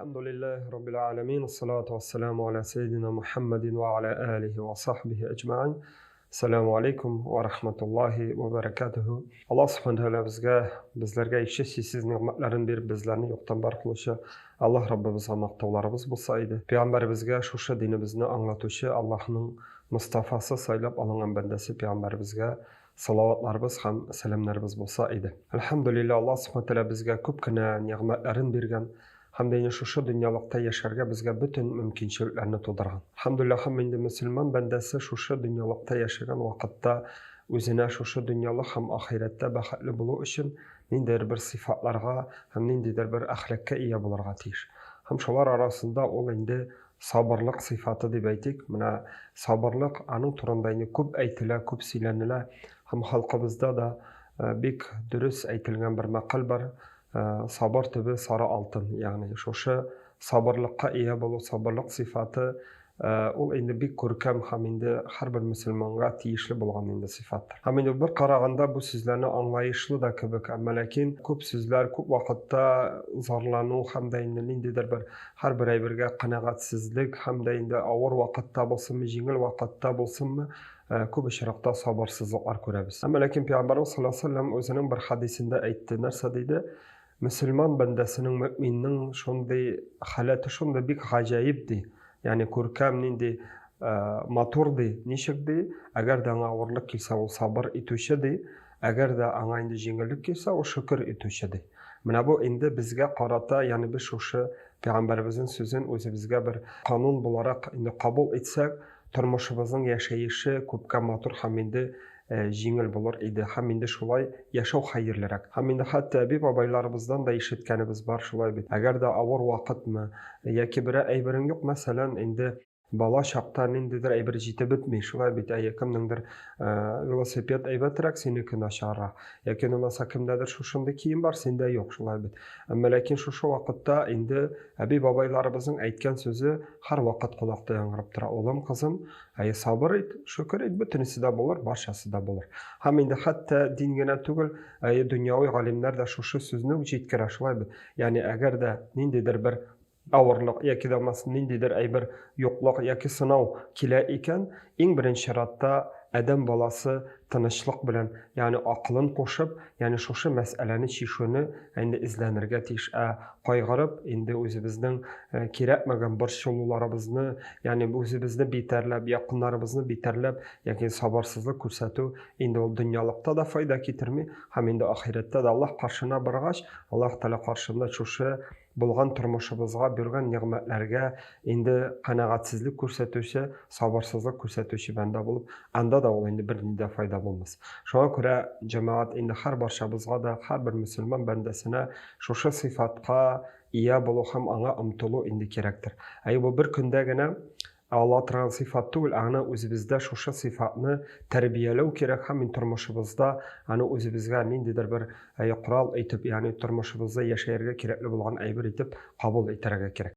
Әлхәмдүлилләһи раббил галәмин, ассалату вассаламу аля сәйдина Мухаммадин ва аля алихи ва сахбихи әҗмәгыйн. Ассаламу алейкум ва рахматуллахи ва баракатуху. Аллаһ субхана тәгалә безгә, безләргә иксез-чиксез нигъмәтләрен биреп, безләрне юктан бар кылучы Аллаһ Раббыбызга мактауларыбыз булса иде. Пәйгамбәребезгә шушы динебезне аңлатучы Аллаһның Мостафасы сайлап алынган бәндәсе пәйгамбәребезгә салаватларыбыз һәм сәламнәребез булса иде. Әлхәмдүлилләһ, Аллаһ Субхана Тәгалә безгә күп кенә нигъмәтләрен биргән һәм дә инде шушы дөньялыкта яшәргә безгә бөтен мөмкинчелекләрне тудырган. Әлхәмдүлилләһ, һәм инде мөселман бәндәсе шушы дөньялыкта яшәгән вакытта үзенә шушы дөньялык һәм ахирәттә бәхетле булу өчен ниндидер бер сыйфатларга һәм ниндидер бер әхлакка ия булырга тиеш. Һәм шулар арасында ул инде сабырлык сыйфаты дип әйтик, менә сабырлык, аның турында инде күп әйтелә, күп сөйләнелә һәм халкыбызда да бик дөрес әйтелгән бер мәкаль бар, сабыр төбе сары алтын, ягъни шушы сабырлыкка ия булу, сабырлык сыйфаты ул инде бик күркәм һәм инде һәрбер мөселманга тиешле булган инде сыйфаттыр. Һәм инде бер караганда бу сүзләрне аңлаешлы да кебек, әмма ләкин күп сүзләр күп вакытта зарлану һәм дә инде ниндидер бер һәрбер әйбергә канәгатьсезлек һәм дә инде авыр вакытта булсынмы, җиңел вакытта булсынмы, күп очракта сабырсызлыклар күрәбез. Әмма ләкин Пәйгамбәрбез саллаллаһу алейһи ва сәлләм үзенең бер хәдисендә әйтте. Нәрсә диде? Мөселман бәндәсенең, мөэминнең шундый халәте шундый бик гаҗәеп ди. Ягъни күркәм нинди матур ди. Ничек ди? Әгәр дә аңа авырлык килсә, ул сабыр итүче ди. Әгәр дә аңа инде җиңеллек килсә, ул шөкер итүче ди. Менә бу инде безгә карата, ягъни без шушы пәйгамбәребезнең сүзен үзебезгә бер канун буларак инде кабул итсәк, тормышыбызның яшәеше күпкә матур һәм инде җиңел булыр иде һәм инде шулай яшәү хәерлерәк. Һәм инде хәтта әби-бабайларыбыздан да ишеткәнебез бар шулай бит. Әгәр дә авыр вакытмы, яки берәр әйберең юк, мәсәлән, инде бала чакта ниндидер әйбер җитеп бетми, шулай бит, әйе, кемнеңдер велосипед әйбәтрәк, синеке начаррак. Яки булмаса кемдәдер шушындый кием бар, синдә юк, шулай бит. Әмма ләкин шушы вакытта инде әби-бабайларыбызның әйткән сүзе һәрвакыт колакта яңгырап тора. Улым, кызым, Әйе, сабыр ит, шөкер ит, бөтенесе дә булыр, барчасы да булыр. Һәм инде хәтта дин генә түгел, әйе, дөньяви галимнәр дә шушы сүзне үк җиткерә, шулай бит. Ягъни әгәр дә ниндидер бер авырлык яки дә булмаса ниндидер әйбер юклык яки сынау килә икән, иң беренче чиратта адәм баласы тынычлык белән, ягъни акылын кушып, ягъни шушы мәсьәләне чишүне инде эзләнергә тиеш. Ә кайгырып, инде үзебезнең э, кирәкмәгән борчылуларыбызны, ягъни үзебезне битәрләп, якыннарыбызны битәрләп, яки сабырсызлык күрсәтү инде ул дөньялыкта да файда китерми, һәм инде ахирәттә дә Аллаһ каршына баргач, Аллаһ Тәгалә каршында шушы булган тормышыбызга биргән нигъмәтләргә инде канәгатьсезлек күрсәтүче, сабырсызлык күрсәтүче бәндә булып, анда да ул инде бернинди дә файда булмас. Шуңа күрә, җәмәгать, инде һәр барчабызга да, һәрбер мөселман бәндәсенә шушы сыйфатка ия булу һәм аңа омтылу инде кирәктер. Әйе, бу бер көндә генә ала торган сыйфат түгел, аны үзебездә шушы сыйфатны тәрбияләү кирәк һәм тормышыбызда аны үзебезгә ниндидер бер корал итеп, ягъни тормышыбызда яшәергә кирәкле булган әйбер итеп кабул итәргә кирәк.